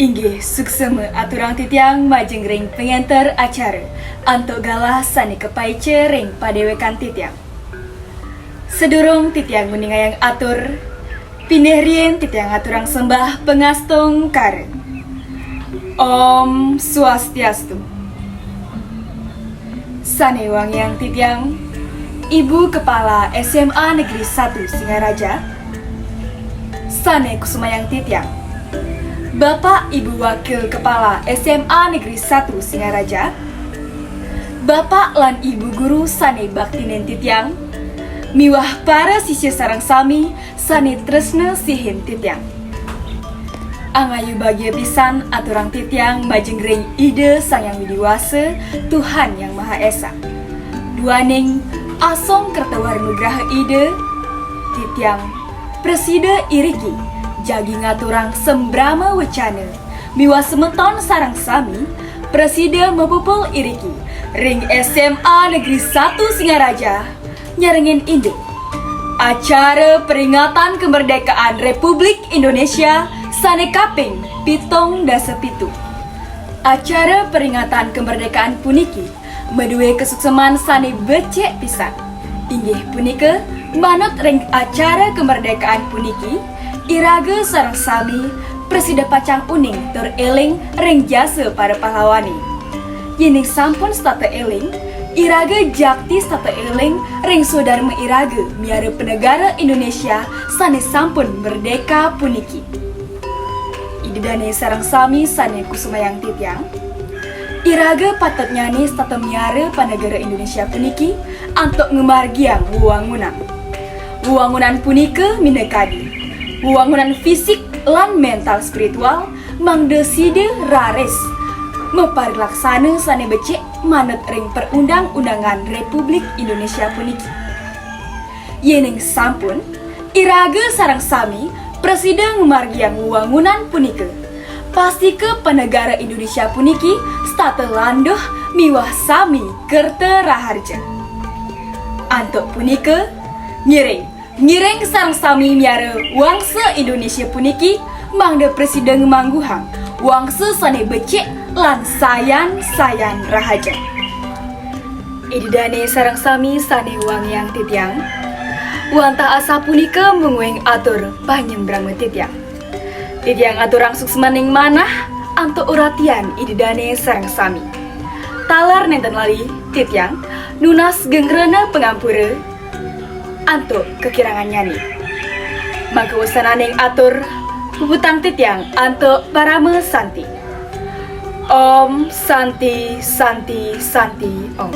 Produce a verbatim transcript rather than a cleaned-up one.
Inggih, suksma aturang titiang majeng ring pangenter acara, antuk galah sane kapaica ring padéwékan titiang. Sadurung titiang nguningayang atur, pinih riin titiang aturang sembah pangastungkara. Om Swastiastu. Sane wangiang titiang, Ibu Kepala S M A Negeri satu Singaraja. Sane kusumayang titiang, Bapak Ibu Wakil Kepala S M A Negeri satu Singaraja, Bapak lan Ibu Guru sane baktinen titiang, miwah para sisya sareng sami sane tresna sihin titiang. Angayu bagia pisan aturang titiang majeng ring Ida Sang Hyang Widi Wasa, Tuhan Yang Maha Esa. Duaning asung kerta wara nugraha Ida, titiang prasida iriki jagi ngaturang sambrama wecana miwah semeton sareng sami prasida mapupul iriki ring S M A Negeri satu Singaraja nyarengin indik acara peringatan kemerdekaan Republik Indonesia sane kaping pitung dasa pitu. Acara peringatan kemerdekaan puniki madue kasukseman sane becik pisan. Inggih punika, manut ring acara kemerdekaan puniki, iraga sareng sami prasida pacang uning tur eling ring jasa para pahlawane. Yening sampun setata eling, iraga jakti setata eling ring swadarma iraga miara panegara Indonesia sane sampun merdeka puniki. Ida dane sareng sami sane kusumayang titiang, iraga patutnyane setata miara panegara Indonesia puniki antuk ngamargiang wewangunan. Wewangunan punika minakadi wewangunan fisik lan mental spiritual mangda sida raris maparilaksana sane becik manut ring perundang-undangan Republik Indonesia puniki. Yening sampun, iraga sareng sami prasida ngamargiang wewangunan punika, pastika panegara Indonesia puniki setata landuh miwah sami kerta raharja. Antuk punika, ngiring, ngiring sareng sami miara wangsa Indonesia puniki mangda prasida ngamangguhang wangsa sane becik lan sayan-sayan rahaja. Ida dane sareng sami sane wangiang titiang, wantah asapunika mungguing atur panyembrama titiang. Titiang aturang suksmaning manah antuk uratian Ida dane sareng sami. Taler nenten lali titiang nunas geng rena pangampura antuk kakirangannyane. Maka wasananing atur puputang titiang antuk parama santi. Om Santi, Santi, Santi, Om.